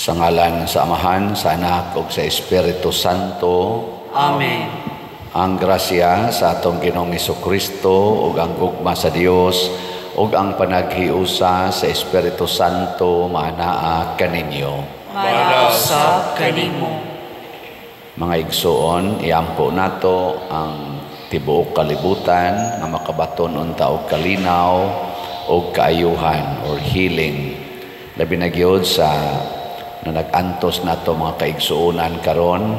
Sa ngalan sa Amahan, sa Anak ug sa Espiritu Santo. Amen. Ang grasya sa atong Ginoong Hesukristo ug ang gugma sa Dios ug ang panaghiusa sa Espiritu Santo maanaa kaninyo. Maanaa usab kanimo. Mga igsuon, iampo nato ang tibuok kalibutan nga makabaton unta og kalinaw og kaayuhan or healing. Labi na gyud sa na nag-antos nato mga kaigsuonan karon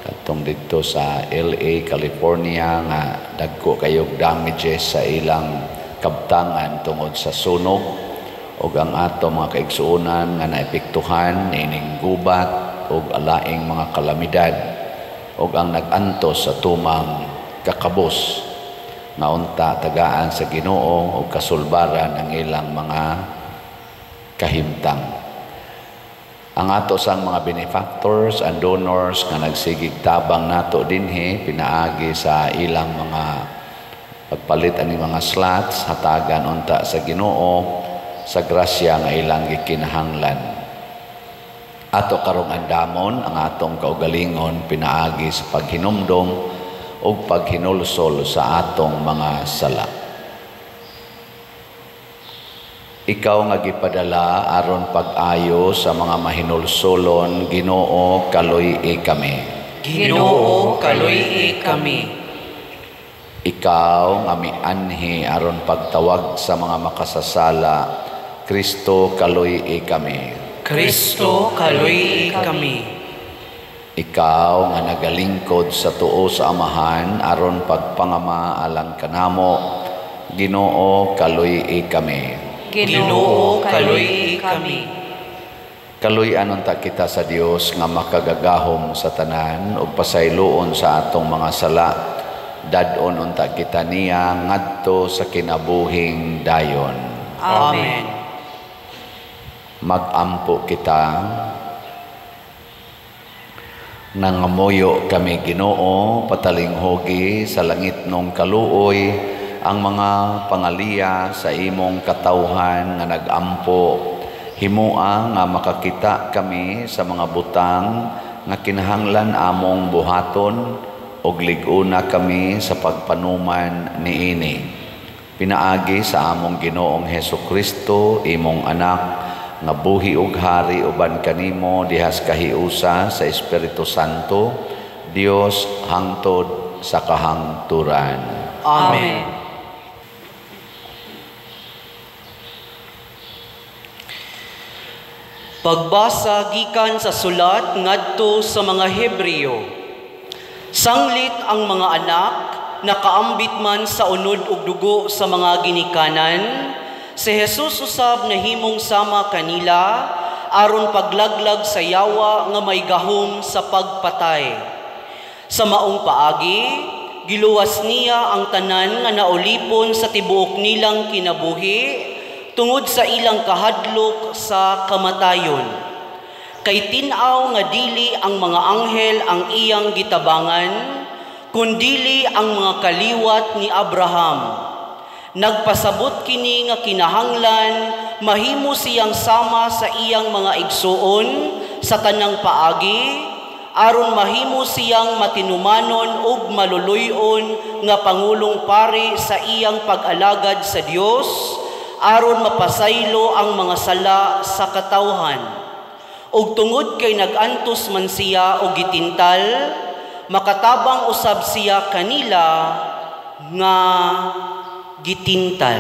katong didto sa LA, California nga dagko kayog damages sa ilang kabtangan tungod sa sunog, ug ang ato mga kaigsuonan nga naepektuhan niining gubat ug alaing mga kalamidad, ug ang nag-antos sa tumang kakabos nga unta tagaan sa Ginoo ug kasulbaran ang ilang mga kahimtang. Ang ato sang mga benefactors and donors nga nagsigig tabang nato dinhi pinaagi sa ilang mga pagpalit ani mga slots, hatagan unta sa Ginoo sa grasya nga ilang gikinahanglan. Ato karong andamon ang atong kaugalingon pinaagi sa paghinumdom ug paghinulsol sa atong mga sala. Ikaw nga gipadala aron pag-ayo sa mga mahinulsolon, Ginoo, kaluy-i kami. Ginoo, kaluy-i kami. Ikaw nga mianhi aron pagtawag sa mga makasasala, Kristo, kaluy-i kami. Kristo, kaluy-i kami. Ikaw nga nagalingkod sa tuo sa Amahan aron pagpangama alang kanamo, Ginoo, kaluy-i kami. Ginoo, kaluy-i kami. Kaluy-an unta kita sa Dios nga makagagahom sa tanan ug pasayloon sa atong mga sala. Dad-on unta kita niya ngadto sa kinabuhing dayon. Amen. Mag-ampo kita. Nangamuyo kami, Ginoo, patalinghugi sa langit nung kaluoy ang mga pangaliya sa imong katawhan nga nagampo. Himua nga makakita kami sa mga butang nga kinahanglan among buhaton ug lig-una kami sa pagpanuman niini. Pinaagi sa among Ginoong Hesukristo, imong anak, nga buhi ug hari uban kanimo dihas kahiusa sa Espiritu Santo, Dios hangtod sa kahangturan. Amen. Pagbasa gikan sa sulat ngadto sa mga Hebreo. Sanglit ang mga anak nakaambit man sa unod ug dugo sa mga ginikanan, si Jesus usab nahimong sama kanila aron paglaglag sa yawa nga may gahom sa pagpatay. Sa maong paagi, giluwas niya ang tanan nga naulipon sa tibuok nilang kinabuhi tungod sa ilang kahadlok sa kamatayon. Kay tin-aw nga dili ang mga anghel ang iyang gitabangan, kundili ang mga kaliwat ni Abraham. Nagpasabot kini nga kinahanglan mahimo siyang sama sa iyang mga igsuon sa tanang paagi, aron mahimo siyang matinumanon ug maluluy-on nga pangulong pari sa iyang pag-alagad sa Dios, aron mapasaylo ang mga sala sa katawhan. Ug tungod kay nag-antos man siya og gitintal, makatabang usab siya kanila nga gitintal.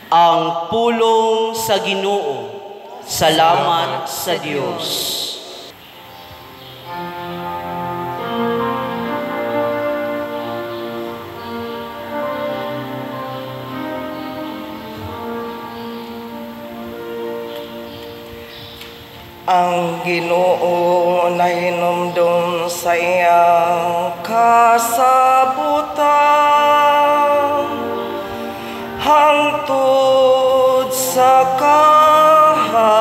Ang pulong sa Ginoo. Salamat sa Dios. Ang Ginoo nahinumdum sa iyang kasabutan hangtod sa kahangturan.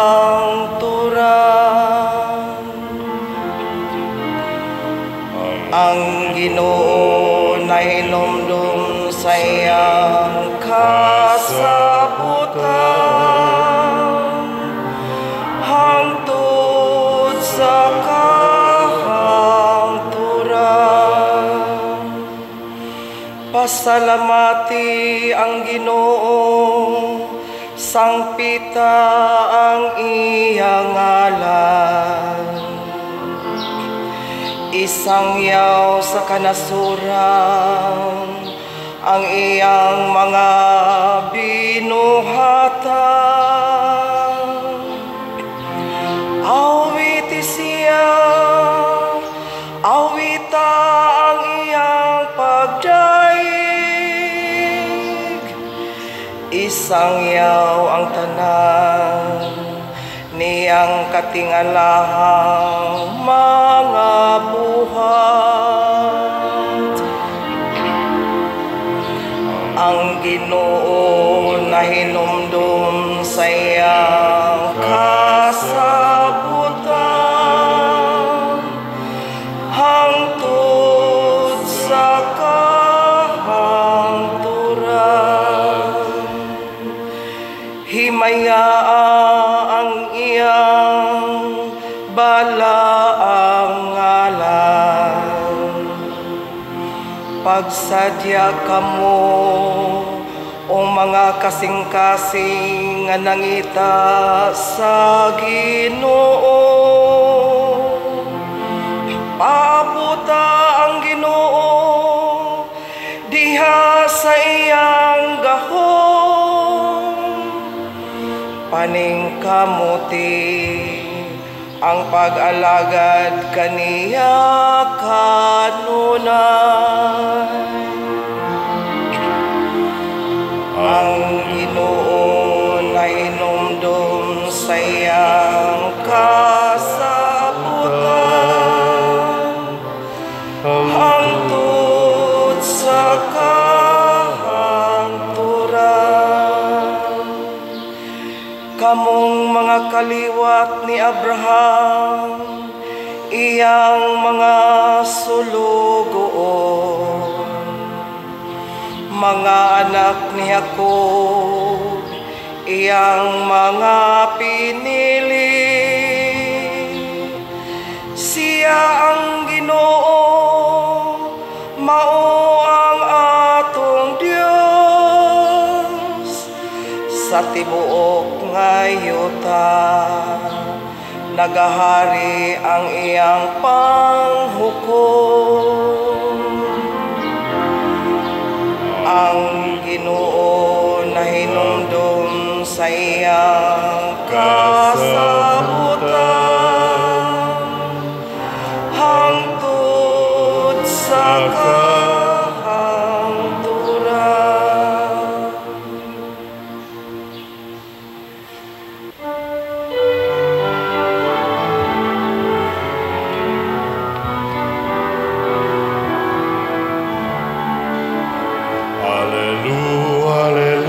Ang Ginoo nahinumdum sa iyang kasabutan Pasalamati ang Ginoo, sangpita ang iyang ngalan. Isangyaw sa kanasuran ang iyang mga binuhatan. Awiti siya, awita ang iyang pagdaig. Isangyaw ang tanan niyang katingalahang mga buhat. Ang Ginoo nahinumdum sa iyang kasabutan hangtod sa kahangturan. Himayaa ang iyang balaang ngalan. Pagsadya kamo o mga kasing-kasing nga nangita sa Ginoo. Paabuta ang Ginoo diha sa iyang gahom. Paningkamuti ang pag-alagad kaniya kanunay. Ang Ginoo nahinumdum sa iyang kasabutan hangtod sa kahangturan. Kamong mga kaliwat ni Abraham, iyang mga sulugoon, mga anak ni Jacob, iyang mga pinili. Siya ang Ginoo, mao ang atong Dios. Sa tibuok nga yuta, nagahari ang iyang panghukom. Ang Ginoo nahinumdum sa iyang kasabutan hangtod sa kahangturan. Alleluia,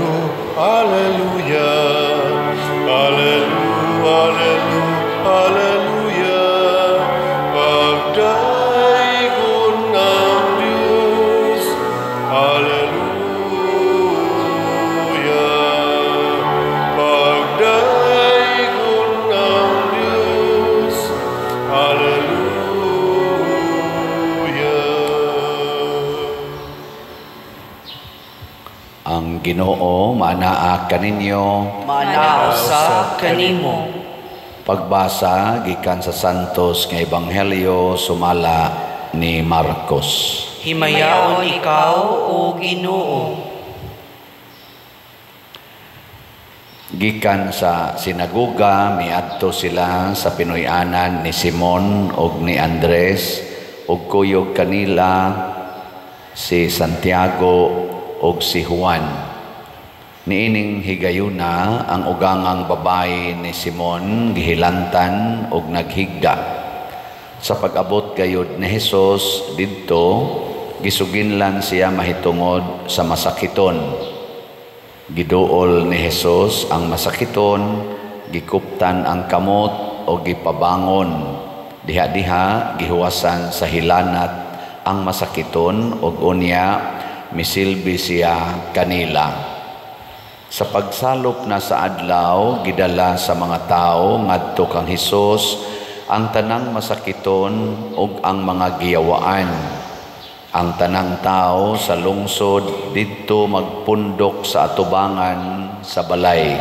alleluia, alleluia, alleluia. Pagdaigon ng Diyos, alleluia. Pagdaigon ng Diyos, alleluia. Ang Ginoo maanaa kaninyo. Maanaa usa kanimo. Pagbasa gikan sa Santos nga Ebanghelyo sumala ni Marcos. Himayaon ikaw, o Ginoo. Gikan sa sinagoga miadto sila sa Pinoy-anan ni Simon og ni Andres og kuyog kanila si Santiago og si Juan. Niining higayuna ang ugangang babae ni Simon gihilantan og naghigda. Sa pag-abot gayud ni Hesus didto, gisuginlan siya mahitungod sa masakiton. Giduol ni Hesus ang masakiton, gikuptan ang kamot o gipabangon. Diha-diha gihuwasan sa hilanat ang masakiton og unya misilbi siya kanila. Sa pagsalop na sa adlaw, gidala sa mga tao ngadto kang Hesus ang tanang masakiton ug ang mga giyawaan. Ang tanang tao sa lungsod didto magpundok sa atubangan sa balay.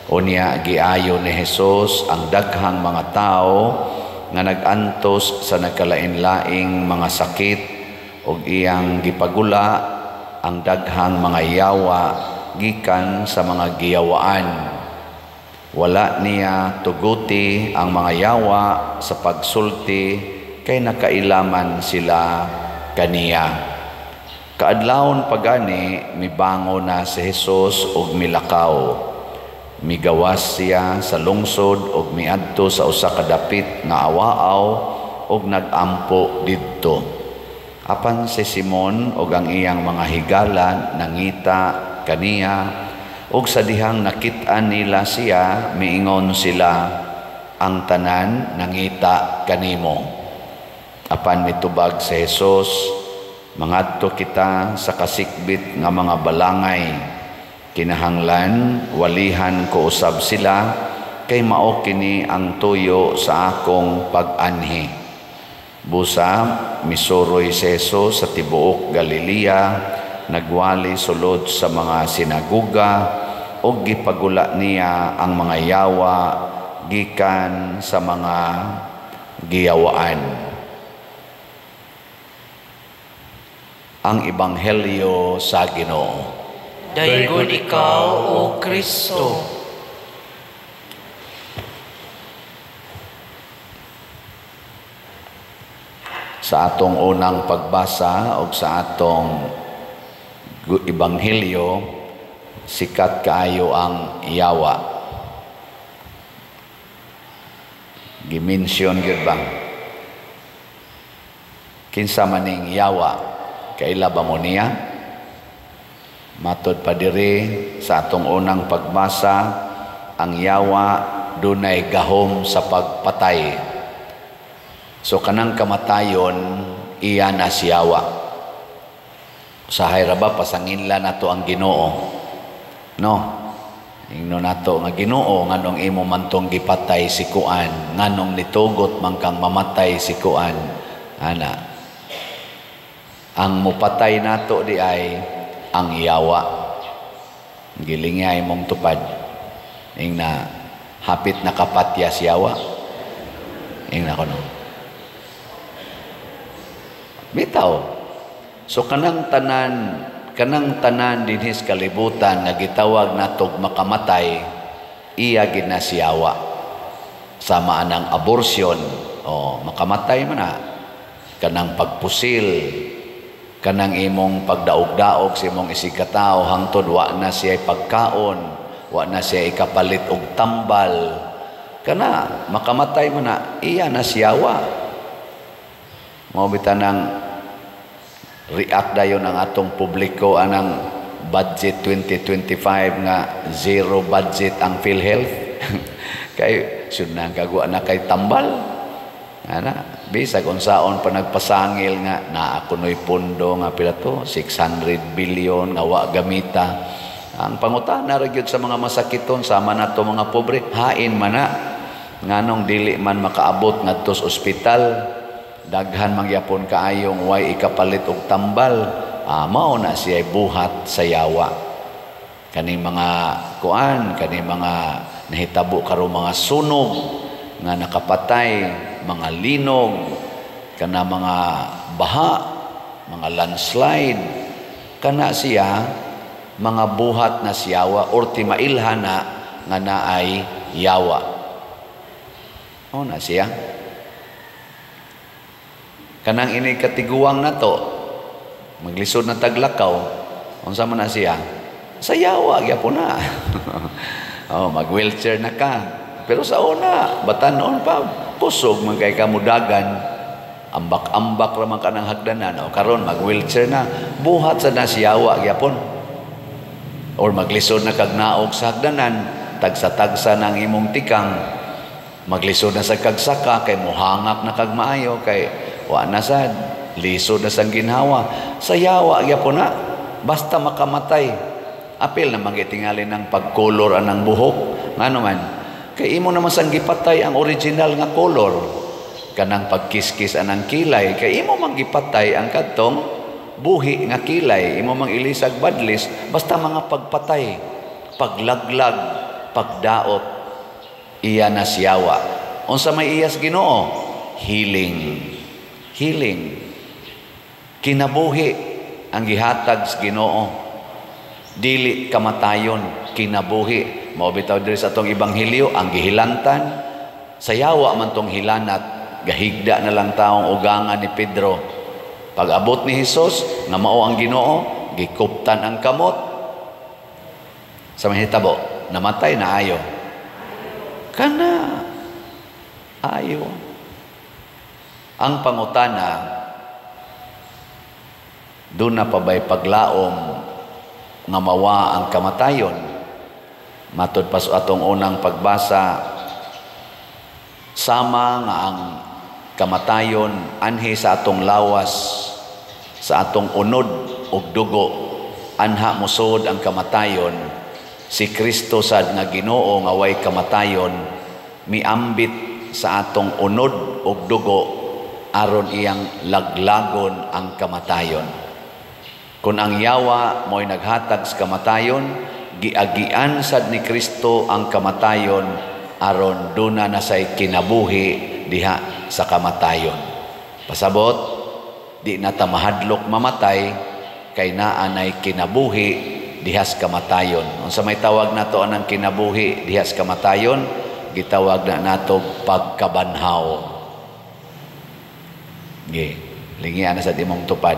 Unya giayo ni Hesus ang daghang mga tao nga nag-antos sa nagkalain-laing mga sakit ug iyang gipagula ang daghang mga yawa gikan sa mga giyawaan. Wala niya tuguti ang mga yawa sa pagsulti kay nakailaman sila kaniya. Kaadlawon pagani mibango na si Hesus ug milakaw. Migawas siya sa lungsod ug miadto sa usa ka dapit nga awaaw ug nagampo didto. Apan si Simon ug ang iyang mga higala nangita kaniya, ug sa dihang nakit-an nila siya, miingon sila, ang tanan nangita kanimo. Apan mitubag si Hesus, mangadto kita sa kasikbit nga mga balangay. Kinahanglan walihan ko usab sila, kay mao kini ang tuyo sa akong pag-anhi. Busa misuroy si Hesus sa tibuok Galilea, nagwali sulod sa mga sinaguga ug gipagula niya ang mga yawa gikan sa mga giyawaan. Ang Ebanghelyo sa Ginoo. Daygon ikaw, O Kristo. Sa atong unang pagbasa o sa atong Ebanghelyo, sikat kaayo ang yawa. Gimensyon gyud ba? Kinsa maning yawa? Kaila ba mo niya? Matod pa diri sa atong unang pagbasa, ang yawa dunay gahom sa pagpatay. So kanang kamatayon, iya na siyawa. Usahay ra ba pasanginla nato ang Ginoo? No. Ingno nato nga Ginoo, nganong imo mantong gipatay si kuan, nganong nitugot man kang mamatay si kuan, ana. Ang mupatay nato di ay ang yawa. Gilingay mong tupad. Ingna hapit nakapatya si yawa. Ingna kono. Bitaw. So kanang tanan dinhi sa kalibutan nga gitawag natog makamatay, iya gid na siyawa. Sama anang abortion, o makamatay man na. Kanang pagpusil, kanang imong pagdaog-daog sa imong isigkatao hangtod wa na siya pagkaon, wa na siya ikapalit og tambal, kana makamatay man na, iya na siyawa. Mao bitanang react dayon ang atong publiko anang budget 2025 nga zero budget ang PhilHealth. Kay sunang kagwa na kay tambal. Ana, bisag unsaon pa nagpasangil nga naa kunoy pondo nga pila to, 600 billion nga wa gamita. Ang pangutana ra gyud sa mga masakiton sama nato mga pobre, hain man na nganong dili man makaabot ngadto sa ospital, daghan mangyapon kaayong way ikapalit og tambal. Mao na siya buhat sa yawa. Kaning mga kuan, kaning mga nahitabo karon mga sunog nga nakapatay, mga linog, kana mga baha, mga landslide, kana siya mga buhat na siyawa or timailhan na nga naay yawa. O na siya. Kanang ini katiguang na to, maglisod na taglakaw, unsa man na siya? Sa yawa gyapon na. Oh, mag-wheelchair na ka. Pero sa una, batanon pa, kusog man kay kamudagan, ambak-ambak ra man ka ng hagdanan. O karon mag-wheelchair na, buhat sa nasiyawa gyapon. Or maglisod na kag naog sa hagdanan, tagsa-tagsa ng imong tikang, maglisod na sa kagsaka kay mohangak na kag maayo kay wa na sad, lisod na sang ginhawa. Sa yawa gyapon na, basta makamatay. Apil na magitingali ng pagkolor anang buhok. Ngano man, kay imo naman sang gipatay ang original nga color. Kanang pagkiskis anang kilay kay imo man gipatay ang kadtong buhi nga kilay, imo mang ilisag badlis, basta mga pagpatay, paglaglag, pagdaot, iya na siyawa. Unsa may iyas Ginoo? Healing. Healing. Kinabuhi ang gihatag sa Ginoo. Dili kamatayon, kinabuhi. Mao bitaw diri sa atong ebanghelyo ang gihilantan, sayawa man tong hilanat, gahigda na lang taong ugangan ni Pedro. Pag abot ni Hesus nga mao ang Ginoo, gikuptan ang kamot. Sa mahitabo, namatay na ayo. Kana ayo. Ang pangutana, doon na pa ba'y paglaom nga mawa ang kamatayon? Matod pa sa atong unang pagbasa, sama nga ang kamatayon anhi sa atong lawas, sa atong unod ug dugo, anha mosud ang kamatayon. Si Kristo sad nga Ginoo nga way kamatayon, miambit sa atong unod ug dugo aron iyang laglagon ang kamatayon. Kung ang yawa mo'y naghatag sa kamatayon, giagian sad ni Kristo ang kamatayon aron duna na say kinabuhi diha sa kamatayon. Pasabot, di na ta mahadlok mamatay kay naa nay kinabuhi diha sa kamatayon. Unsa may tawag nato anang kinabuhi diha sa kamatayon? Gitawag na nato pagkabanhaw. Ge, lingian na sa imong tupad.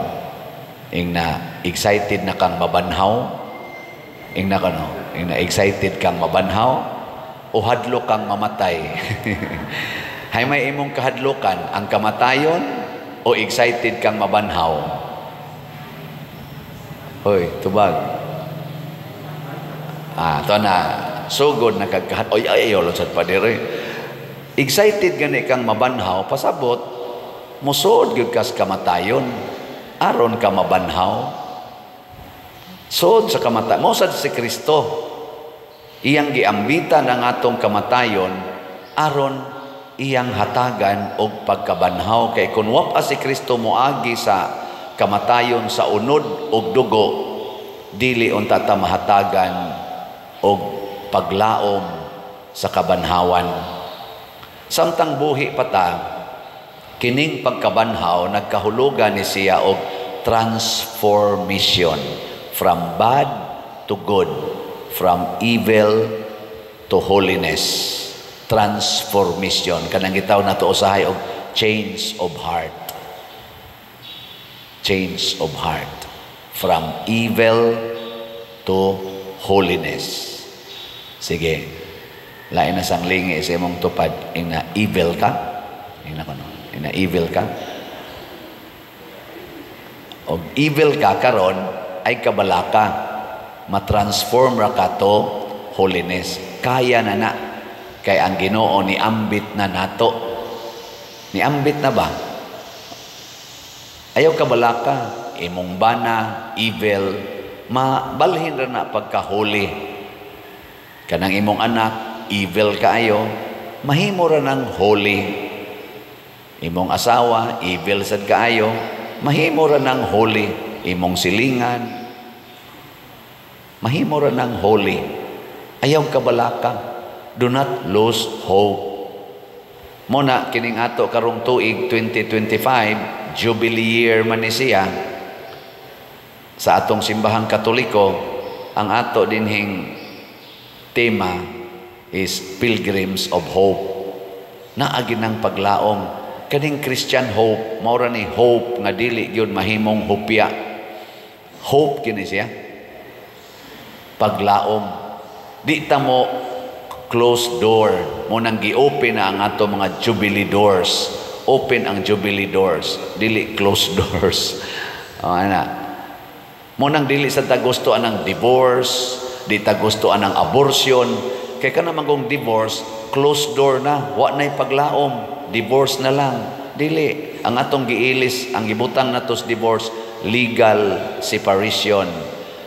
Ing na excited na kang mabanhaw, ing na kano, ing na excited kang mabanhaw o hadlok kang mamatay. Hay may imong kahadlokan ang kamatayon o excited kang mabanhaw? Hoy, tubag. Ah, to na sugod na kagkahat. Oy, ay, ay, sad pa dire. Excited gani kang mabanhaw, pasabot musuod gyud kas kamatayon aron ka mabanhaw. Suod sa kamatayon. Mao sad si Kristo. Iyang giambitan ang atong kamatayon aron iyang hatagan og pagkabanhaw. Kay kun wa pa si Kristo moagi sa kamatayon sa unod og dugo, dili unta ta mahatagan og paglaom sa kabanhawan. Samtang buhi pa ta, kining pagkabanhaw nagkahulugan ni siya og transformation from bad to good, from evil to holiness. Transformation kanang gitawag nato usahay og change of heart. Change of heart from evil to holiness. Sige, lain na sang lingi sa imong tupad, ing na evil ka, ing na kuno, ing na evil ka. Og evil ka karon ay kabalaka, matransform ra ka to holiness. Kaya na na kay ang Ginoo ni ambit na nato. Niambit na ba? Ayaw kabalaka, imong bana evil, mabalhin ra na pagkahuli. Kanang imong anak evil kaayo, mahimo ra nang holy. Imong asawa evil sad kaayo, mahimo ra nang holy. Imong silingan mahimo ra nang holy. Ayaw kabalaka. Do not lose hope. Mo na kining ato karong tuig 2025, Jubilee year man ni siya. Sa atong simbahang Katoliko, ang ato dinhing tema is Pilgrims of Hope. Naagi ng paglaom kaning Christian hope, mao ra ni hope nga dili gyud mahimong hupya. Hope kini siya. Paglaom. Di ta mo closed door. Mo nang gi-open na ang ato mga jubilee doors. Open ang jubilee doors, dili closed doors. Oh, ana. Mo nang dili sa ta gusto anang divorce, di ta gusto anang abortion. Kay kana man kung divorce, closed door na, wa na'y paglaom, divorce na lang. Dili. Ang atong giilis, ang gibutang nato sa divorce, legal separation.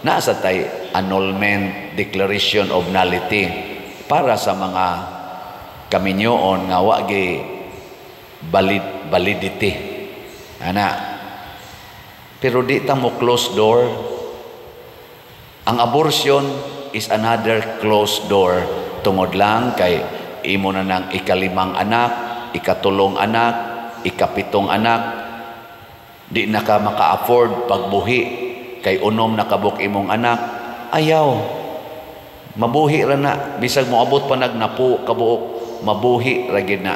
Naa sa tay annulment, declaration of nullity para sa mga kaminyoon nga wa gi validity ana, pero di ta mo close door. Ang abortion is another closed door, tungod lang kay imo na ng ikalimang anak, ikatulong anak, ikapitong anak, di na ka maka-afford pagbuhi kay unom na kabuk imong anak. Ayaw, mabuhi ra na. Bisag moabot pa nagnapo kabuok, mabuhi ra gid na.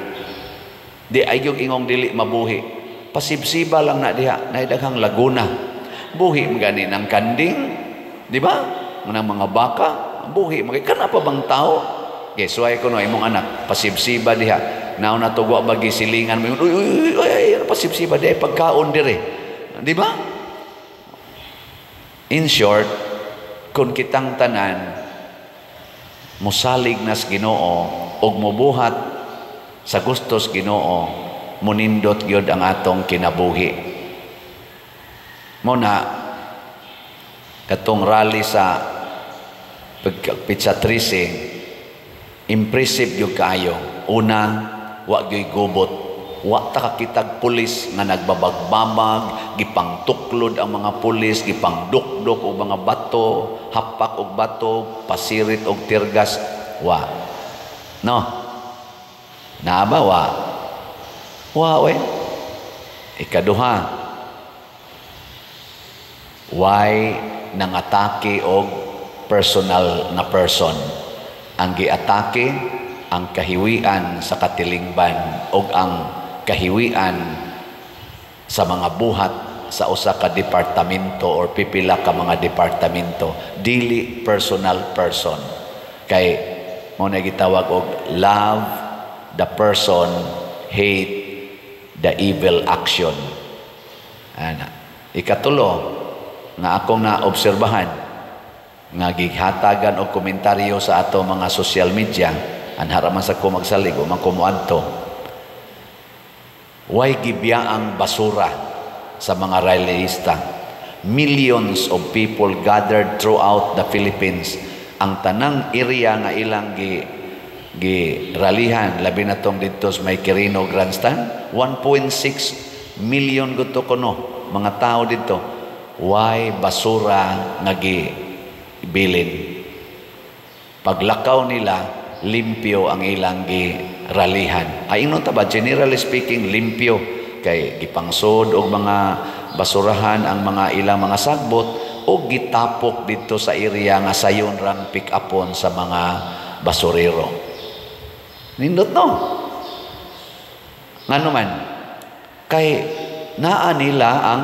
Di ay yung ingong dili mabuhi. Pasibsiba lang na diha, na daghang laguna. Buhi gani ng kanding, di ba? Ng mga baka, buhi magay kana pa bang tao? Okay, suway ko no imong anak, pasibsiba diha. Naon na tugwa bagi silingan mo, uy, uy, uy, uy, pasibsiba diha pagkaon dire. Di ba? In short, kung kitang tanan musalig nas Ginoo ug mubuhat sa gustos Ginoo, munindot gyud ang atong kinabuhi. Mo na katong rally sa petsa 13, impressive gyud kaayo. Una, wa gyud gubot. Wa ta kakitag pulis nga nagbabagbabag, gipangtuklod ang mga pulis, gipangdukdok og mga bato, hapak og bato, pasirit og teargas, wa. No? Naa ba wa? Wa we. Ikaduha, why nangatake og personal na person? Ang giatake ang kahiwian sa katilingban og ang kahiwian sa mga buhat sa usa ka departamento or pipila ka mga departamento, dili personal person. Kay mo na gitawag og love the person, hate the evil action. Ana. Ikatulo nga akong naobserbahan nga gihatagan og komentaryo sa ato mga social media, anhara man sa ko magsalig o man ko moadto, why gibya ang basura sa mga rallyista? Millions of people gathered throughout the Philippines. Ang tanang area nga ilang gi gi rallyhan, labi na tong didto sa may Quirino Grandstand, 1.6 million guto kuno mga tao didto. Why basura nga gibilin? Paglakaw nila, limpyo ang ilang gi-rallyhan. Ay, ingnon ta ba, generally speaking, limpyo kay gipangsod og mga basurahan ang mga ilang mga sagbot o gitapok dito sa area nga sayon rang pick upon sa mga basurero. Nindot, no? Ngano man? Kay naa nila ang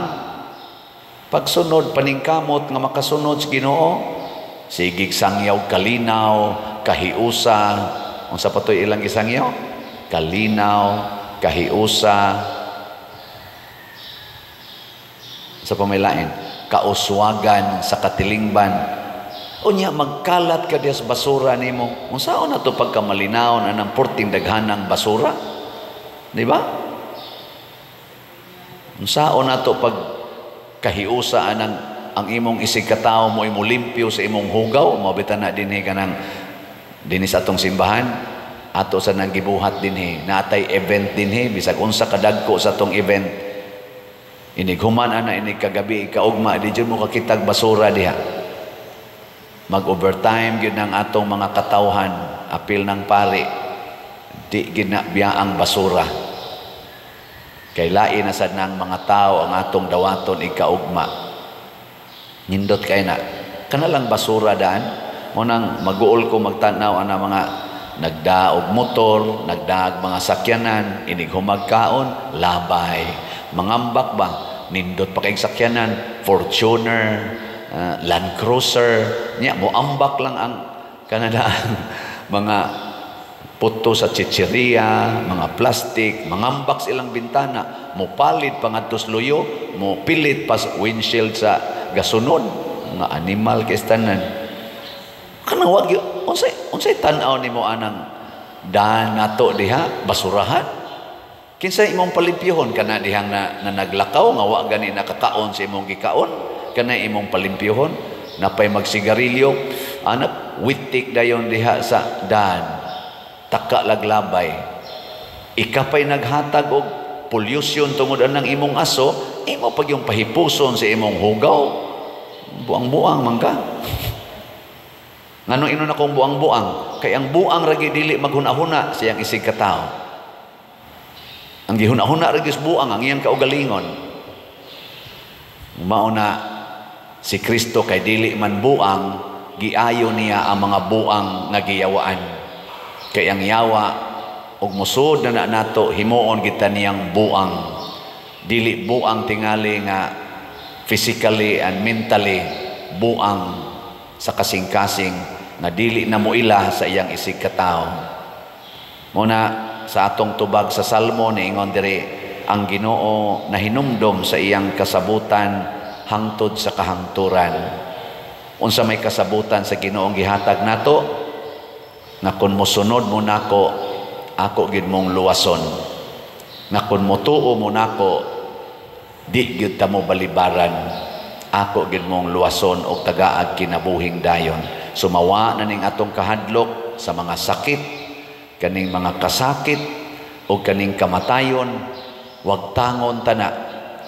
pagsunod, paningkamot nga makasunod sa Ginoo. Sigig sangyaw kalinaw, kahiusa. Unsa pa to'y ilang gisangyaw? Kalinaw, kahiusa. Sa pamilain, kauswagan sa katilingban. Unya magkalat ka diya sa basura nimo. Unsaon na to pagkamalinawon anang porting daghanang basura? Di ba? Unsaon na to pag kahiusa anang ang imong isig katawo mo imo limpyo sa imong hugaw? Mao na dinhi kanang dinhi sa atong simbahan, ato sa nang gibuhat dinhi, natay event dinhi, bisag unsa kadagko sa atong event, inig human ana, inig kagabi, kaugma, di jud mo kakitag basura diha. Mag overtime gyud ang atong mga katawhan, apil ng pari, di gid na biya ang basura. Kay lain na sad nang mga tao ang atong dawaton ikaugma. Nindot kay na kana lang basura daan. Mo nang maguol ko magtan-aw ana mga nagdaog motor, nagdaag mga sakyanan, inig humagkaon, labay. Mangambak ba, nindot pa kay sakyanan, Fortuner, Land Cruiser, nya moambak lang ang kanadaan mga puto sa chichiria, mga plastic, mangambak sa ilang bintana, mopalit pa ngadto sa luyo, mopilit pa sa windshield sa gasunod, mga animal kay tanan. Kana wag unsay unsay tan-aw nimo anang daan nato diha, basurahan? Kinsa imong palimpyuhon kana dihang na naglakaw nga wa gani nakakaon sa imong gikaon? Kana imong palimpyuhon? Napay magsigarilyo, anak witik dayon diha sa daan. Taka laglabay. Ika pa'y naghatag og pollution tungod anang imong aso, imo pag yung pahipuson sa imong hugaw. Buang-buang man ka. Ngano ingon akong buang-buang? Kay ang buang ragi dili maghuna-huna sa iyang isig katao. Ang gihuna-huna ragi sa buang ang iyang kaugalingon. Mao na si Kristo kay dili man buang, giayo niya ang mga buang nga giyawaan. Kay ang yawa ug musod na nato, himuon kita niyang buang. Dili buang tingali nga physically and mentally buang sa kasing-kasing nga dili na moila sa iyang isig katao. Muna sa atong tubag sa Salmo, niingon diri ang Ginoo nahinumdom sa iyang kasabutan hangtod sa kahangturan. Unsa may kasabutan sa Ginoong gihatag nato? Nga kun mosunod mo nako, ako gid mong luwason. Nga kun motuo mo nako, di gyud ta mo balibaran. Ako gid mong luwason og tagaag kinabuhing dayon. Sumawa na ning atong kahadlok sa mga sakit, kaning mga kasakit o kaning kamatayon, wag tangon tana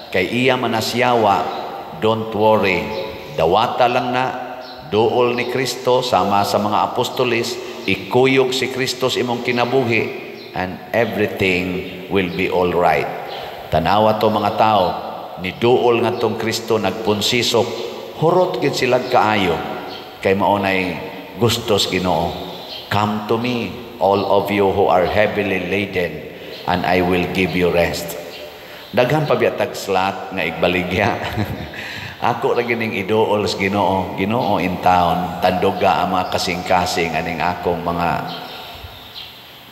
kay iya manasyawa. Don't worry, dawata lang na duol ni Kristo sama sa mga apostoles, ikuyog si Kristo sa imong kinabuhi and everything will be all right. Tanawa to mga tao ni duol ngadtong Kristo, nagpunsisok, hurot gid sila kaayo kay mao nay gustos Ginoo. "Come to me, all of you who are heavily laden, and I will give you rest." Daghan pa biya tag slot nga igbaligya. Ako ra gining iduol sa Ginoo. Ginoo in town, tanduga ang mga kasing-kasing aning akong mga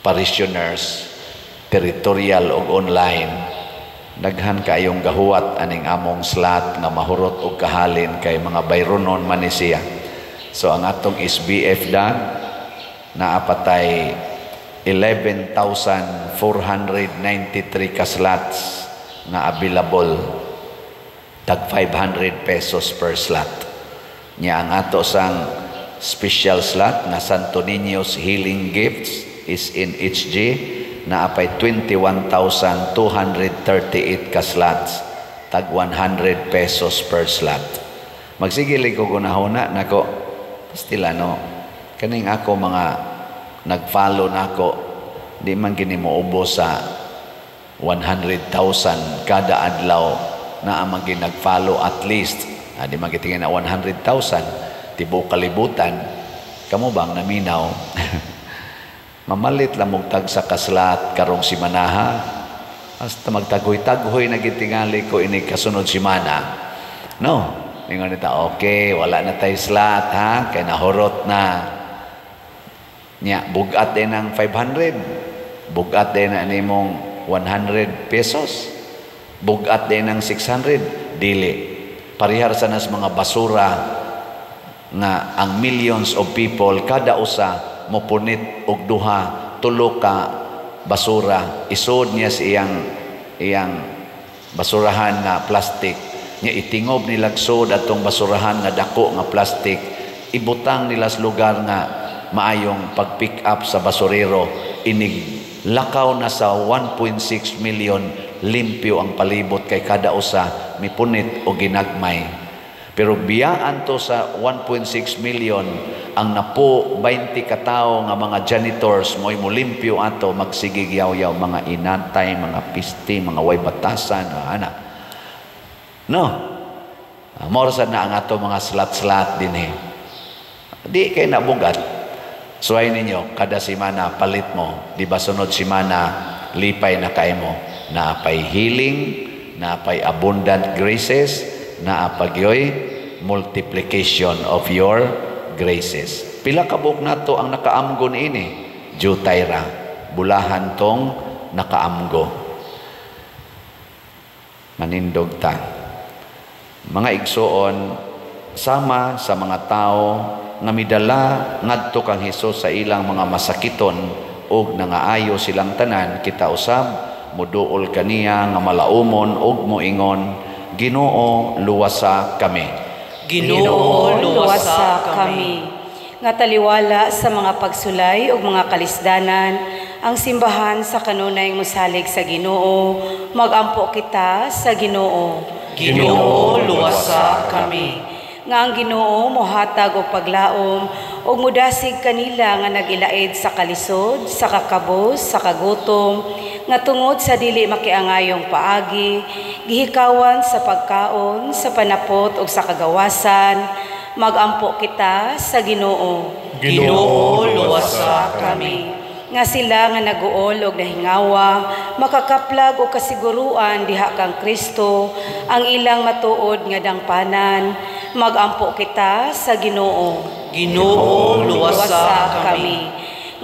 parishioners, territorial ug online. Daghan kaayong gahuwat aning among slot nga mahurot og kahalin kay mga bayronon man ni siya. So ang atong SBF dag naa pa tay 11,493 ka slots nga available, tag 500 pesos per slot. Nya ang ato sang special slot nga Santo Niño's Healing Gifts is in HG, naa pay 21,238 ka slots, tag 100 pesos per slot. Magsige ko gunahuna nako, pastila no, kaning ako mga nag-follow nako, di man gini moubos sa 100,000 kada adlaw na ang mga nag-follow at least. Di man gitingin na 100,000 tibuok kalibutan. Kamo bang naminaw, mamalit lang mong tag sa ka-slot karong simanaha? Hasta magtaghoy-taghoy na gitingali ko ini kasunod simana, no? Ningon nita, "Okay, wala na tayo slot ha, kay nahurot na." Nya bugat din ang 500, bugat din na nimong 100 pesos, bugat din ang 600. Dili parihar sa nas mga basura nga ang millions of people kada usa mopunit og duha, tulo ka basura, isod niya sa iyang iyang basurahan nga plastic nya, itingob nila sod atong basurahan nga dako nga plastic, ibutang nila sa lugar nga maayong pag-pick up sa basurero, inig lakaw na sa 1.6 million, limpyo ang palibot kay kada usa mipunit o ginagmay. Pero biyaan to sa 1.6 million, ang napo 20 katao nga mga janitors mo'y mulimpyo ato, magsigig yaw-yaw, mga inatay, mga piste, mga way batasan, ana. No. Mora sad na ang ato mga slot-slot din eh. Di kay nabugat. Suway ninyo, kada simana palit mo, di ba sunod simana lipay na kay mo. Naapay healing, naapay abundant graces, naapagyoy multiplication of your graces. Pila ka buok nato ang nakaamgo niini? Jutay ra. Bulahan tong nakaamgo. Manindog ta. Mga igsuon, sama sa mga tao nga midala ngadto kang Hesus sa ilang mga masakiton ug nangaayo silang tanan, kita usab muduol kaniya nga malaumon ug moingon, "Ginoo, luwasa kami." Ginoo, luwasa kami. Nga taliwala sa mga pagsulay ug mga kalisdanan, Ang simbahan sa kanunay mosalig sa Ginoo, magampo kita sa Ginoo. Ginoo, luwasa kami. Nga ang Ginoo mohatag og paglaom ug modasig kanila nga nagilaid sa kalisod, sa kakabos, sa kagutom, nga tungod sa dili makiangayong paagi, gihikawan sa pagkaon, sa panapot ug sa kagawasan, magampo kita sa Ginoo. Ginoo, luwasa kami. Nga sila nga naguol og nahingawa, makakaplag og kasiguruan diha kang Kristo, ang ilang matuod nga dangpanan, magampo kita sa Ginoo. Ginoo, luwasa kami.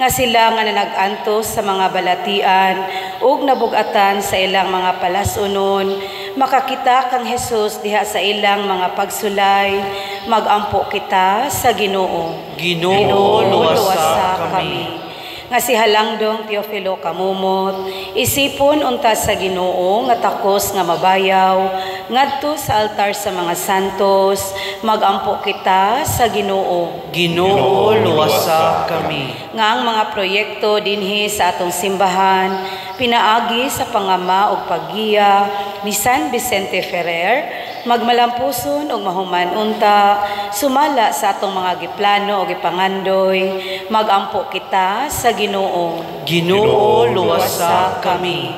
Nga sila nga nanagantos sa mga balatian ug nabugatan sa ilang mga palasunon, makakita kang Hesus diha sa ilang mga pagsulay, magampo kita sa Ginoo. Ginoo, luwasa kami. Nga si Halangdong Teofilo Kamumot, isipon unta sa Ginoo nga takos nga mabayaw, ngadto sa altar sa mga santos, magampo kita sa Ginoo. Ginoo, luwasa kami. Nga ang mga proyekto dinhi sa atong simbahan, pinaagi sa pangama ug paggiya ni San Vicente Ferrer, magmalampuson ug mahuman unta, sumala sa atong mga giplano o gipangandoy, magampo kita sa Ginoo. Ginoo, luwasa kami.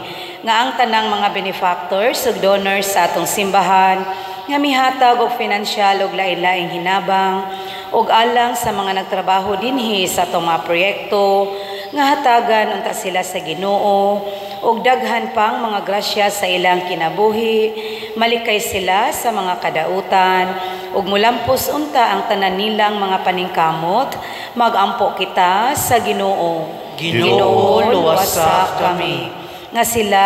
Nga ang tanang mga benefactors ug donors sa atong simbahan, nga mihatag og finansyal ug lain-laing hinabang, ug alang sa mga nagtrabaho dinhi sa atong mga proyekto, nga hatagan unta sila sa Ginoo ug daghan pang mga grasya sa ilang kinabuhi, malikay sila sa mga kadautan ug mulampos unta ang tanan nilang mga paningkamot, magampo kita sa Ginoo. Ginoo, luwasa kami. Nga sila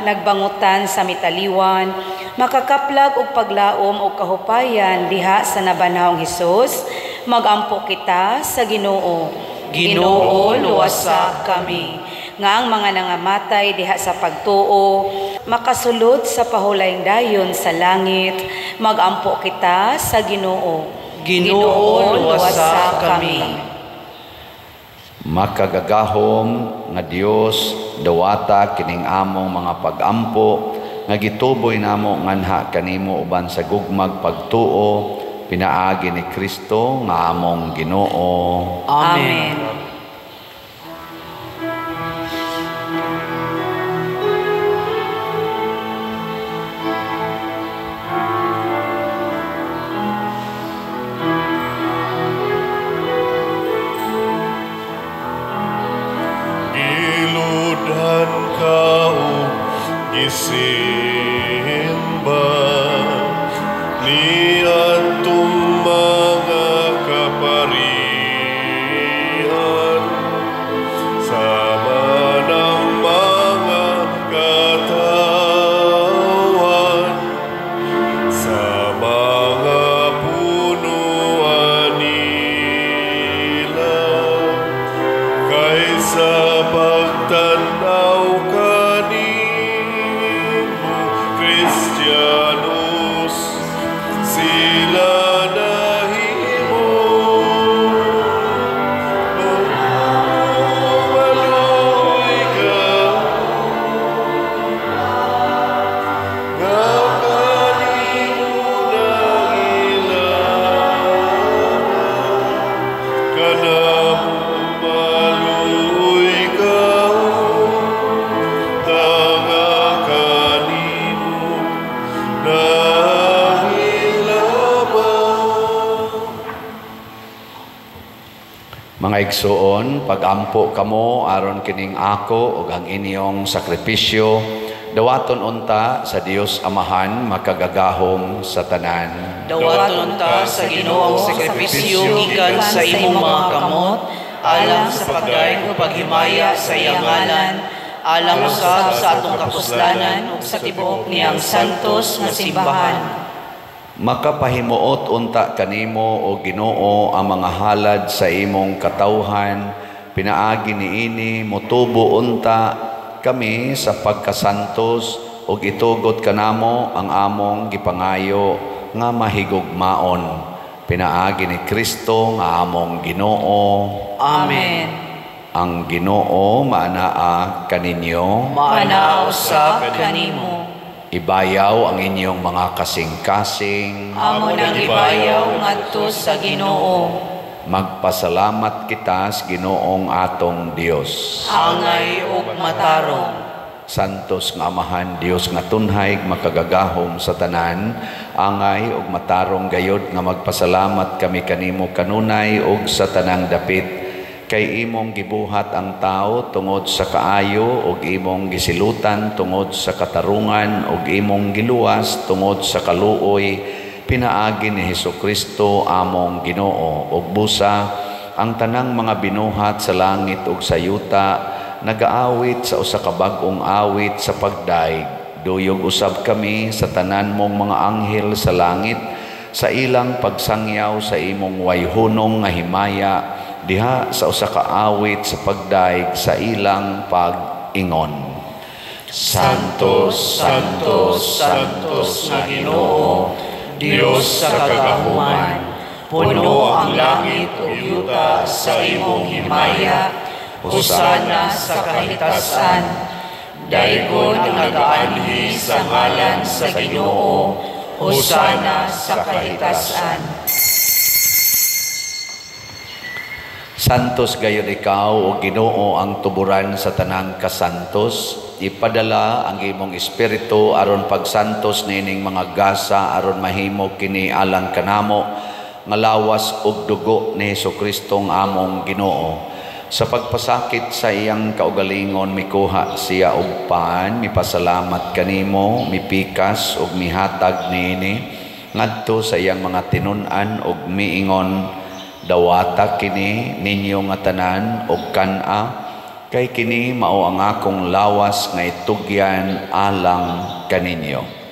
nagbangutan sa mitaliwan, makakaplag og paglaom og kahupayan diha sa nabanhawng Hesus, magampo kita sa Ginoo. Ginoo, luwasa kami. Nga ang mga nangamatay diha sa pagtuo, makasulod sa pahulayng dayon sa langit, magampo kita sa Ginoo. Ginoo, luwasa kami. Makagagahom nga Dios, dawata kining among mga pagampo nga gituboy namo nganha kanimo uban sa gugmag pagtuo, pinaagi ni Kristo nga among Ginoo. Amen. Giludhan ka ug gisimba niadtong mga kaparian, sama ng mga katawan, sa mga punuan nila, kaysa pagtanaw kanimo, Kristianos, sila nahimo. Maluoy ka, nga kanimo nangilangan, kanamo maluoy ka, nga kanimo nangilaban. Mga igsuon, pagampo kamo aron kining ako ug ang inyong sakripisyo, dawaton unta sa Dios Amahan makagagahom sa tanan. Dawaton unta sa Ginoo ang sakripisyo gikan sa imong mga kamot, alang sa pagdaig ug paghimaya sa iyang ngalan, alang usab sa atong kapuslanan ug sa tibuok niyang santos nga simbahan. Makapahimuot unta kanimo o Ginoo ang mga halad sa imong katawhan, pinaagi niini motubo unta kami sa pagkasantos ug itugot kanamo ang among gipangayo nga mahigugmaon, pinaagi ni Kristo nga among Ginoo. Amen. Ang Ginoo maanaa kaninyo. Maanaa usab kanimo. Ibayaw ang inyong mga kasing-kasing. Amo nang ibayaw ngadto sa Ginoo. Magpasalamat kita sa Ginoong atong Dios. Angay ug matarong. Santos nga Amahan, Dios nga tunhay, makagagahom sa tanan, angay ug matarong gayod nga magpasalamat kami kanimo kanunay ug sa tanang dapit, kay imong gibuhat ang tao tungod sa kaayo ug imong gisilutan tungod sa katarungan ug imong giluwas tungod sa kaluoy pinaagi ni Hesukristo among Ginoo. Ug busa ang tanang mga binuhat sa langit ug sa yuta nagaawit sa usa ka bag-ong awit sa pagdaig. Duyog usab kami sa tanan mong mga anghel sa langit sa ilang pagsangyaw sa imong wayhunong nga himaya diha sa usa ka awit sa pagdaig sa ilang pag-ingon. Santo, Santo, Santos nga Ginoo, Dios sa kagahuman, puno ang langit ug yuta sa imong himaya. Hosana sa kahitasan. Daygon ang nagaanhi sa ngalan sa Ginoo. Hosana sa kahitasan. Santos gayon ikaw, o Ginoo, ang tuburan sa tanang kasantos. Ipadala ang imong espiritu aron pagsantos niining mga gasa aron mahimo kini alang kanamo nga lawas ug dugo ni Hesukristo ang among Ginoo. Sa pagpasakit sa iyang kaugalingon, mikuha siya og pan, mipasalamat kanimo, mipikas ug mihatag niini ngadto sa iyang mga tinun-an ug miingon, dawata kini ninyo nga tanan og kan-a, kay kini mao ang akong lawas nga itugyan alang kaninyo.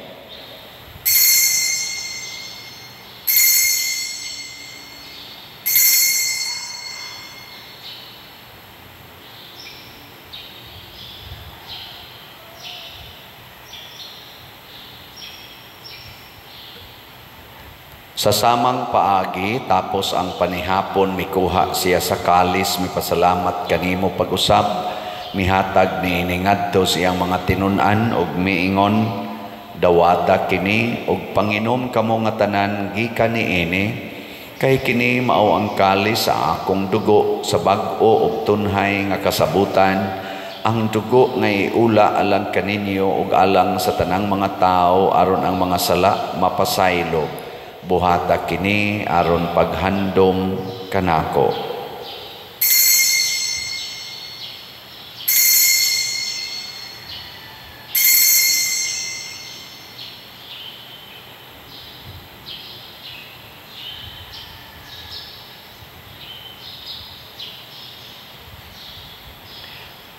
Sa samang paagi, tapos ang panihapon, mikuha siya sa kalis, mipasalamat kanimo pag-usab, mihatag niini ngadto sa iyang mga tinun-an ug miingon, dawata kini ug panginom kamo nga tanan gikan niini, kay kini mao ang kalis sa akong dugo sa bag-o ug tunhay nga kasabutan, ang dugo nga iula alang kaninyo ug alang sa tanang mga tawo aron ang mga sala mapasaylo. Buhata kini aron paghandom kanako.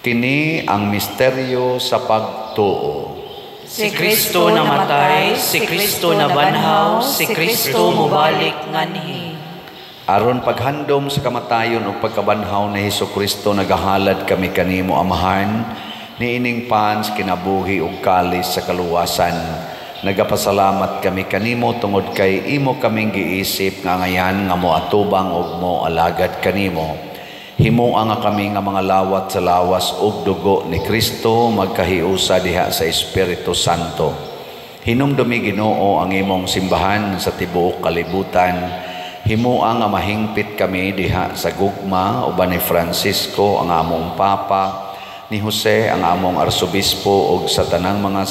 Kini ang misteryo sa pagtuo. Si Kristo namatay, si Kristo nabanhaw, si Kristo mobalik nganhi. Aron paghandom sa kamatayon ug pagkabanhaw ni Hesukristo, nagahalad kami kanimo Amahan, niining pans kinabuhi ug kalis sa kaluwasan. Nagapasalamat kami kanimo tungod kay imo kaming giisip nga ngayan nga moatubang ug moalagad kanimo. Himoa nga kami nga mga lawat sa lawas ug dugo ni Kristo magkahiusa diha sa Espiritu Santo. Hinumdumi Ginoo ang imong simbahan sa tibuok kalibutan. Himoa nga mahingpit kami diha sa gugma uban ni Francisco ang among Papa, ni Jose ang among Arsobispo ug sa tanang mga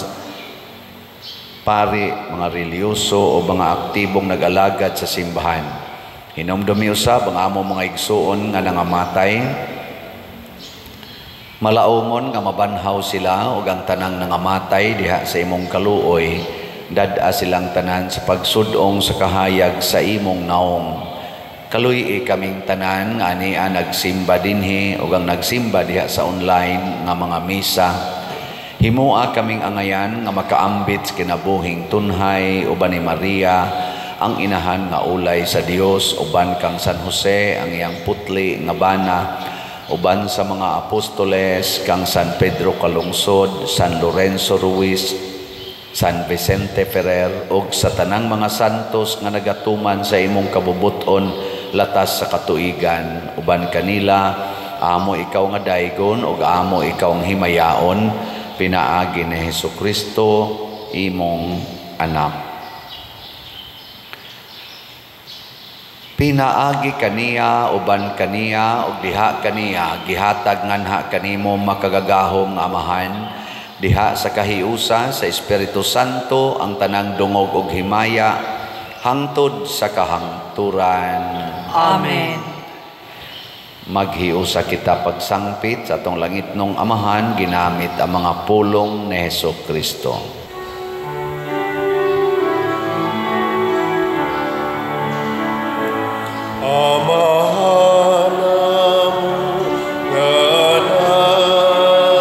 pari, mga relihiyoso o mga aktibong nag-alagad sa simbahan. Hinumdumi usab ang among mga igsuon nga nangamatay, malaumon nga mabanhaw sila ug ang tanang nangamatay diha sa imong kaluoy, dad-a silang tanan sa pagsud-ong sa kahayag sa imong naong. Kaluy-i kaming tanan nga ania nagsimba dinhi ug ang nagsimba diha sa online nga mga misa. Himoa kaming angayan nga makaambit sa kinabuhing tunhay uban ni Maria ang inahan nga ulay sa Dios, uban kang San Jose ang iyang putli nga bana, uban sa mga apostoles kang San Pedro Calungsod, San Lorenzo Ruiz, San Vicente Ferrer ug sa tanang mga santos nga nagatuman sa imong kabubut-on latas sa katuigan, uban kanila Amo ikaw nga daygon ug amo ikaw ang himayaon pinaagi ni Hesukristo imong anak. Pinaagi kaniya uban kaniya ug diha kaniya gihatag nganha kanimo makagagahom nga Amahan diha sa kahiusa sa Espiritu Santo ang tanang dungog ug himaya hangtod sa kahangturan. Amen. Maghiusa kita pagsangpit sa atong langitnong Amahan ginamit ang mga pulong ni Hesukristo. Amahan namo nga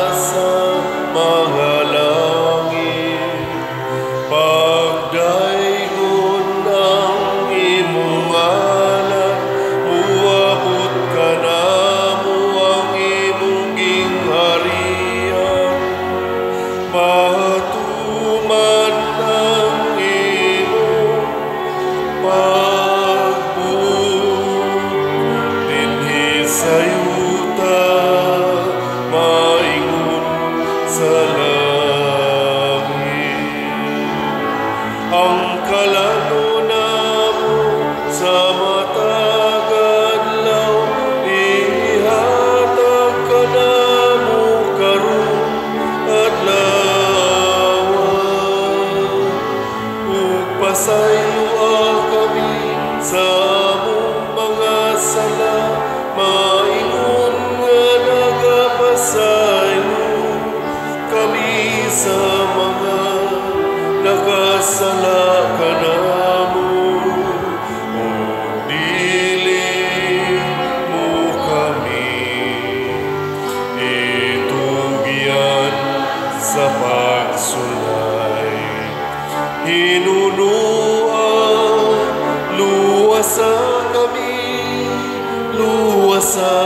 nasa mga langit, pagdaygon ang imong ngalan, muabot kanamo ang imong gingharian, matuman ang imong pagbuot dinhi sa yuta, maingon sa langit. Ang kalalo namo sa matag adlaw, ihatag kanamo karon adlaw, ug pasayloa kami sa among mga sala, maingon nga nagapasaylo kami sa mga nakasala kanamo, ug dili mo kami itugyan sa pagsulay. Hinunua, luwasa kami, luwasa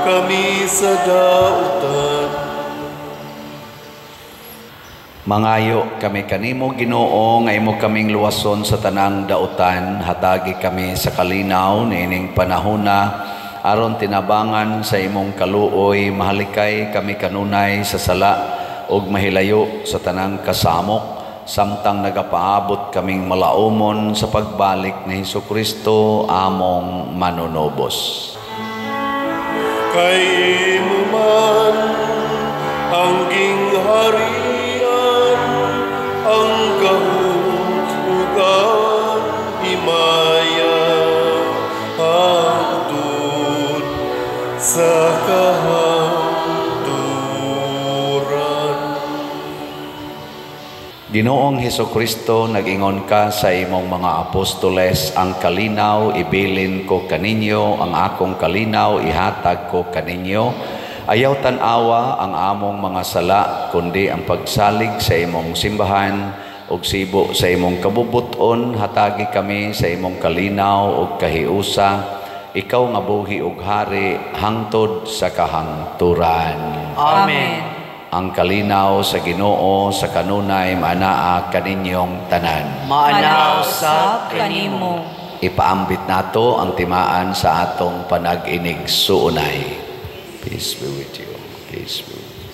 kami sa dautan. Mangayo kami kanimo Ginoo nga imo kaming luwason sa tanang dautan, hatagi kami sa kalinaw niining panahona aron tinabangan sa imong kaluoy, mahalikay kami kanunay sa sala ug mahilayo sa tanang kasamok, samtang nagapaabot kaming malaumon sa pagbalik ni Hesukristo among manunubos. Kay imo man ang gingharian, ang gahom ug ang himaya, hangtod sa kahangturan. Ginoong Hesukristo, nag-ingon ka sa imong mga apostoles, ang kalinaw ibilin ko kaninyo, ang akong kalinaw ihatag ko kaninyo. Ayaw tan-awa ang among mga sala, kundi ang pagsalig sa imong simbahan ug sibo sa imong kabubuton, hatagi kami sa imong kalinaw ug kahiusa. Ikaw nga buhi ug hari hangtod sa kahangturan. Amen. Ang kalinaw sa Ginoo sa kanunay maanaa kaninyong tanan. Maanaa usab kanimo. Ipaambit nato ang timaan sa atong panag-inig suunay. Peace be with you. Peace be with you.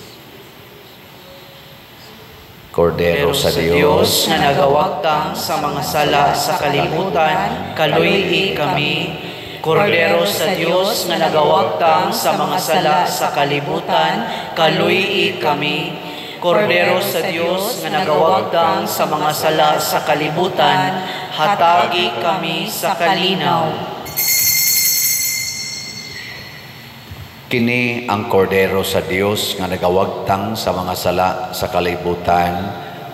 Kordero sa Dios nga nagawagtang sa mga sala sa kalibutan, kaluy-i kami. Kordero sa Dios nga nagawagtang sa mga sala sa kalibutan, kaluy-i kami. Kordero sa Dios nga nagawagtang sa mga sala sa kalibutan, hatagi kami sa kalinaw. Kini ang kordero sa Dios nga nagawagtang sa mga sala sa kalibutan,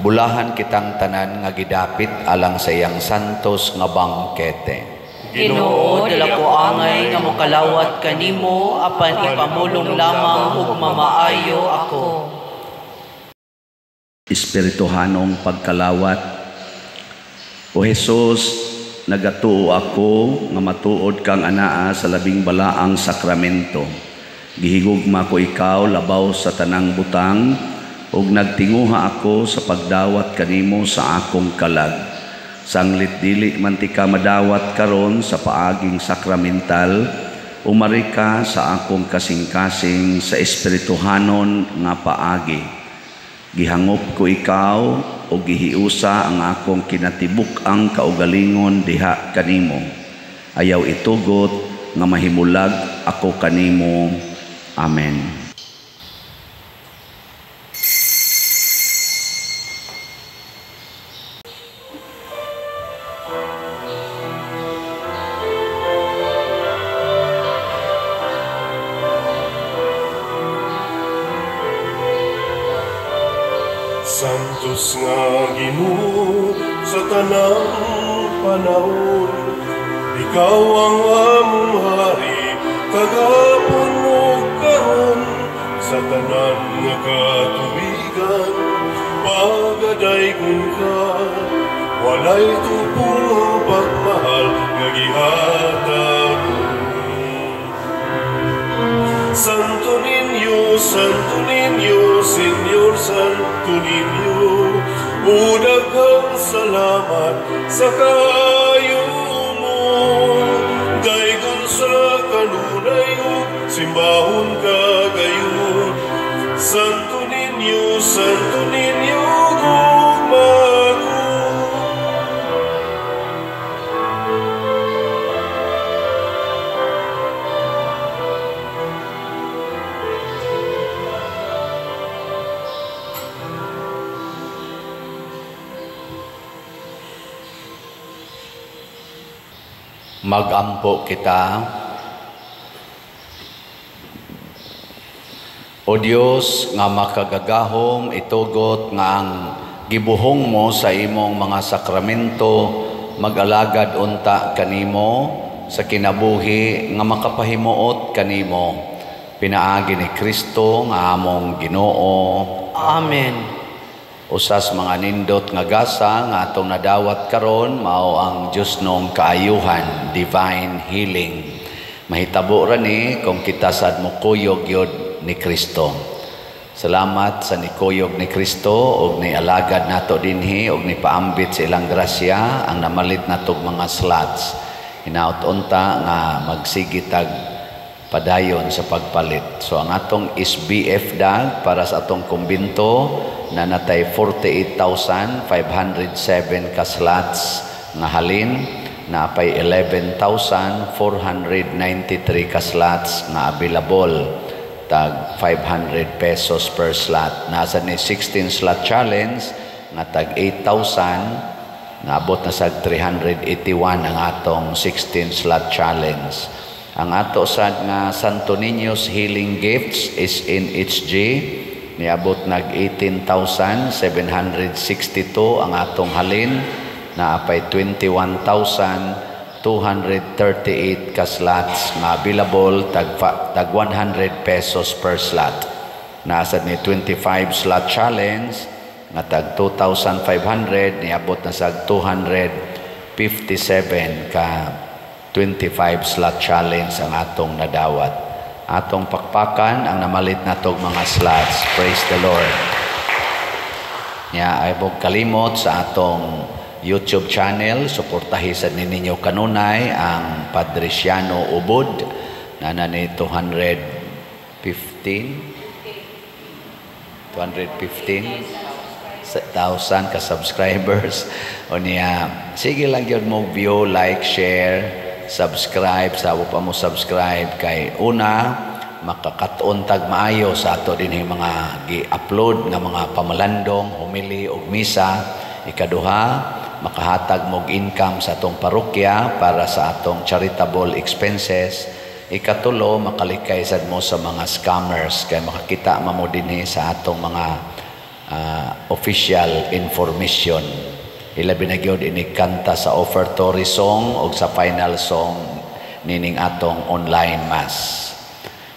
bulahan kitang tanan nga gidapit alang sa iyang santos nga bangkete. Ginoo, dala ko angay nga mokalawat kanimo, apan ipamulong lamang ug mamaayo ako. Espirituhanong pagkalawat. O Hesus, nagatuo ako nga matuod kang anaa sa labing balaang sakramento. Gihigugma ko ikaw labaw sa tanang butang, ug nagtinguha ako sa pagdawat kanimo sa akong kalag. Sanglit dili man ti ka madawat karon sa paaging sakramental, Umari ka sa akong kasing-kasing sa espirituhanon nga paagi. Gihangop ko ikaw o gihiusa ang akong kinatibuk-ang kaugalingon diha kanimo. Ayaw itugot nga mahimulag ako kanimo. Amen. Santos nga Ginoo sa tanang panahon, ikaw ang among hari kagapon ug karon, sa tanan nga katubigan pagadaygon ka, walay tupong ang pagmahal nga gihatag. Santo Niño, Santo Niño, Señor Santo Niño, daghang salamat sa kaayo mo. Daygon sa kanunay ug simbahon ka gayon. Santo Niño, Santo Niño, gugma ko. Magampo kita. O Dios nga makagagahom, itugot nga ang gibuhong mo sa imong mga sakramento mag-alagad unta kanimo sa kinabuhi nga makapahimuot kanimo, pinaagi ni Kristo nga among Ginoo. Amen. Usas mga nindot nga gasa nga atong nadawat karon mao ang Dios nong kaayuhan, divine healing. Mahitabo ra ni kung kita sad mokuyog gyud ni Kristo. Salamat sa nikuyog ni Kristo og nialagad nato dinhi og nipaambit sa ilang grasya ang namalit natog mga slots. Hinaut unta nga magsige tag padayon sa pagpalit. So ang atong SBF dag para sa atong kumbinto na natay 48,507 ka slots nga halin, napay 11,493 ka slots nga available, tag 500 pesos per slot. Nasa ni 16 slot challenge nga tag 8,000, naabot na sa 381 ang atong 16 slot challenge. Ang ato sad nga Santo Niño's Healing Gifts is in HG, niabot nag 18,762 ang atong halin, naapay 21,238 ka slots nga available, tag 100 pesos per slot. Naasad ni 25 slot challenge nga tag 2,500, niabot na sa 257 ka 25 slot challenge ang atong nadawat. Atong pakpakan ang namalit natog mga slots. Praise the Lord. Nya ay bog kalimot sa atong YouTube channel, suportahi sad ninyo kanunay ang Padriciano Ubod na ni 215,000 ka subscribers. O niya, sige lang gyud mo view, like, share, subscribe. Sa pa mo subscribe kay una makakatuon tag maayo sa ato dinhi mga gi-upload nga mga pamalandong, homily ug misa. Ikaduha, makahatag mog income sa atong parokya para sa atong charitable expenses. Ikatulo, makalikay sad mo sa mga scammers kay makakita man mo dinhi sa atong mga official information. Ilabi na gyud ini kanta sa offertory song og sa final song nining atong online mass.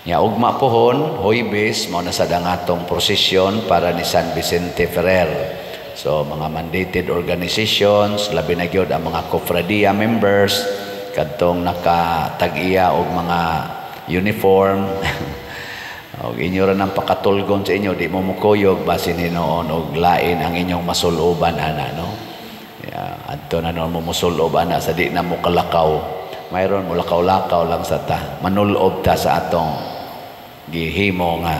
Nya ugma pohon, Huwebes, mao na sad ang atong prosesyon para ni San Vicente Ferrer. So mga mandated organizations, labi na gyud ang mga kofradia members kadtong nakatag-iya og mga uniform. Og inyo ra nang pakatulgon sa inyo, di mo mukuyog basin hinuon og lain ang inyong masuloban ana, no? Yeah, adto na noon mo musulob ana sa di na mo kalakaw. Mayroon mulakaw-lakaw lang sa ta. Manulob ta sa atong gihimo nga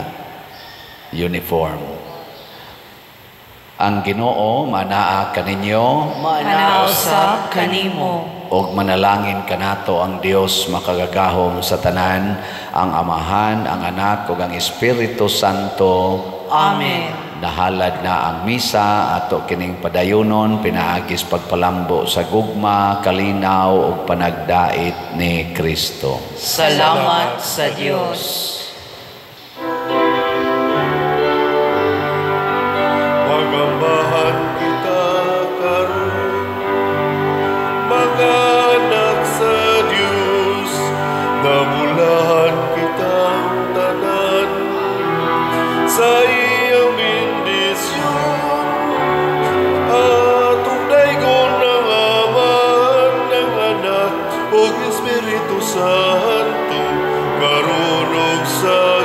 uniform. Ang Ginoo manaa kaninyo. Manaa usab kanimo. Og manalangin kanato ang Dios makagagahom sa tanan, ang Amahan, ang Anak ug ang Espiritu Santo. Amen. Nahalad na ang misa, ato kining padayunon pinaagis pagpalambo sa gugma, kalinaw ug panagdait ni Kristo. Salamat sa Dios. Magambahan kita karon, mga anak sa Dios, namulahan kitang tanan sa iyang bendisyon. Atong daygon ang Amahan, ang Anak ug Espiritu Santo, karon ug sa